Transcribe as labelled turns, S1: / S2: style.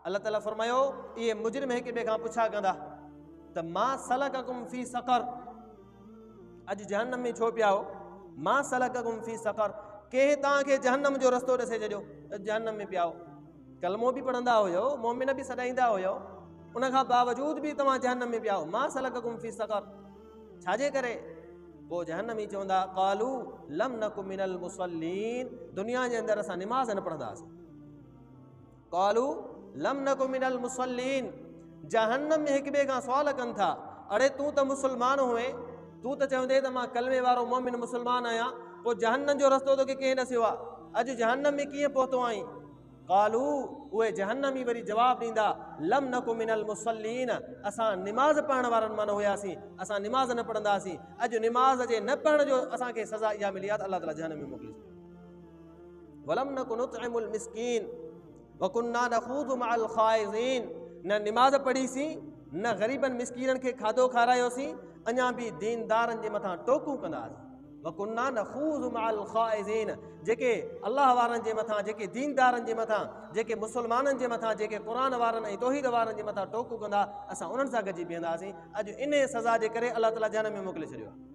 S1: الله تعالي فرمايو، اهي مجرم هڪ ٻئي کان پڇا ڪندا ته ما سلڪڪم في سقر، اڄ جهنم ۾ ڇو پيا هو؟ ما سلڪڪم في سقر، ڪنهن توهان کي جهنم جو رستو ڏسي ڇڏيو، اڄ جهنم ۾ پيا هو؟ ڪلمو به پڙهندا هيو، مؤمن به سڏائيندا هيو، ان کان باوجود به توهان جهنم ۾ پيا هو. ما سلڪڪم في سقر، ڇا جي ڪري؟ پوء جهنمي چوندا، قالو لم نڪ من المصلين، دنيا جي اندر اسان نماز نه پڙهندا هئاسين. قالو لم نڪ من المصلين، جهنم ۾ هڪ ٻئي کان سوال ڪن ٿا، اڙي تون ته مسلمان هئين، تون ته چوندين ته مان ڪلمي وارو مؤمن مسلمان آهيان، پوء جهنم جو رستو توکي ڪنهن ڏسيو آهي؟ اڄ جهنم ۾ ڪيئن پهتو آهين؟ قالو، اهي جهنمي وري جواب ڏيندا، لم نڪ من المصلين، اسان نماز پڙهڻ وارن مان نه هياسين، اسان نماز نه پڙهندا هئاسين، اڄ نماز جي نه پڙهڻ جو اسان کي سزا اها ملي آهي ته الله تعالي جهنم ۾ موڪلي ڇڏيو. ولم نڪ نطعم المسڪين وڪنا نخوض مع الخائضين، نه نماز پڙهيسين، نه غريبن مسڪينن کي کاڌو کارايوسين، اڃا به ديندارن جي مٿان ٽوڪون ڪندا هئاسين. وڪنا نخوض مع الخائضين، جيڪي الله وارن جي مٿان، جيڪي ديندارن جي مٿان، جيڪي مسلمانن جي مٿان، جيڪي قرآن وارن ۽ توحيد وارن جي مٿان ٽوڪون ڪندا، اسان انهن سان گڏجي بيهندا هئاسين. اڄ انهيء سزا جي ڪري الله تعاليٰ جهنم ۾ موڪلي ڇڏيو آهي.